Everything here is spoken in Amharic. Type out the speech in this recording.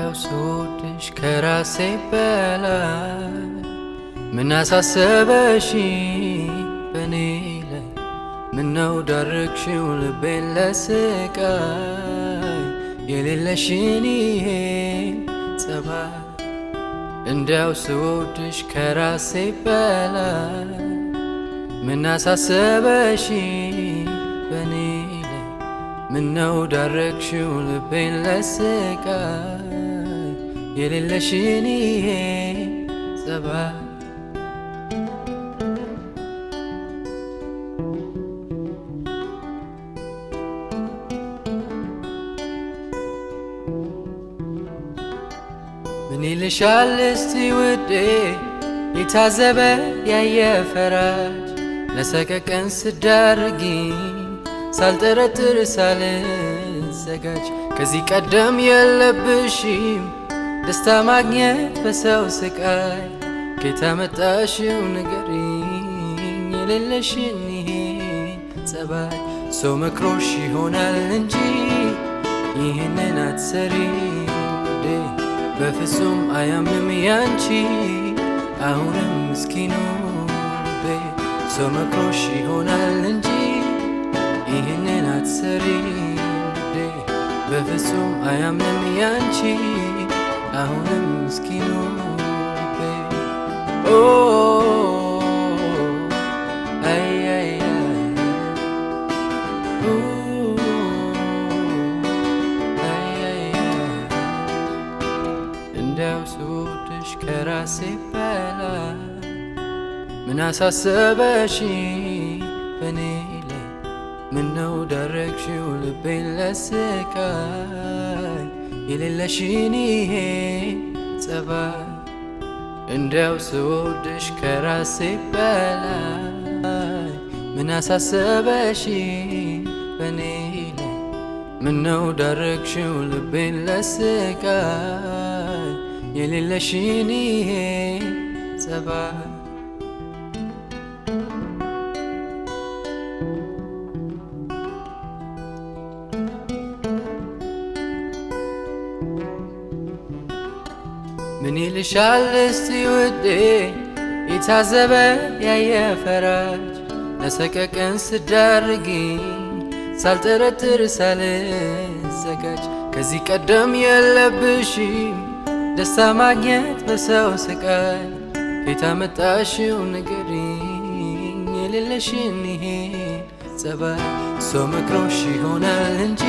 እንዲያው ስወድሽ ከራሴ በላይ ምን አሳሰበሽ በኔ ላይ? ምነው ዳረግሽው ልቤን ለስቃይ የሌለሽን ይሄን ጸባይ? እንዲያው ስወድሽ ከራሴ በላይ ምን አሳሰበሽ በኔ ላይ? ምነው ዳረግሽው ልቤን ለስቃይ የሌለሽን ይሄን ጸባይ? ምን ይልሻል እስቲ ውዴ የታዘበ ያየ ፈራጅ፣ ለሰቀቀን ስዳርጊ ሳልጠረጥር ሳልዘጋጅ። ከዚህ ቀደም የለብሽም ደስታ ማግኘት በሰው ስቃይ፣ ከየት አመጣሽው ንገሪኝ የሌለሽን ይሄን ጸባይ? ሰው መክሮሽ ይሆናል እንጂ ይህንን አትሰሪ ውዴ፣ በፍጹም አያምንም ያንቺ አሁንም ምስኪኑ ልቤ። ሰው መክሮሽ ይሆናል እንጂ ይህንን አትሰሪ ውዴ፣ በፍጹም አያምንም ያንቺ አሁንም ምስኪኑ ልቤ። ኦ አይ አይ አይ ኡ አይ አይ አይ። እንዲያው ስወድሽ ከራሴ በላይ ምን አሳሰበሽ በኔ ላይ? ምነው ዳረግሽው ልቤን ለስቃይ የሌለሽን ይሄን ጸባይ? እንዲያው ስወድሽ ከራሴ በላይ ምን አሳሰበሽ በኔ ላይ? ምነው ዳረግሽው ልቤን ለስቃይ የሌለሽን ይሄን ጸባይ? ምን ይልሻል እስቲ ውዴ የታዘበ ያየ ፈራጅ፣ ለሰቀቀን ስዳርጊኝ ሳልጠረጥር ሳልዘጋጅ። ከዚህ ቀደም የለብሽም ደስታ ማግኘት በሰው ስቃይ፣ ከየት አመጣሽው ንገሪኝ የሌለሽን ይሄን ጸባይ? ሰው መክሮሽ ይሆናል እንጂ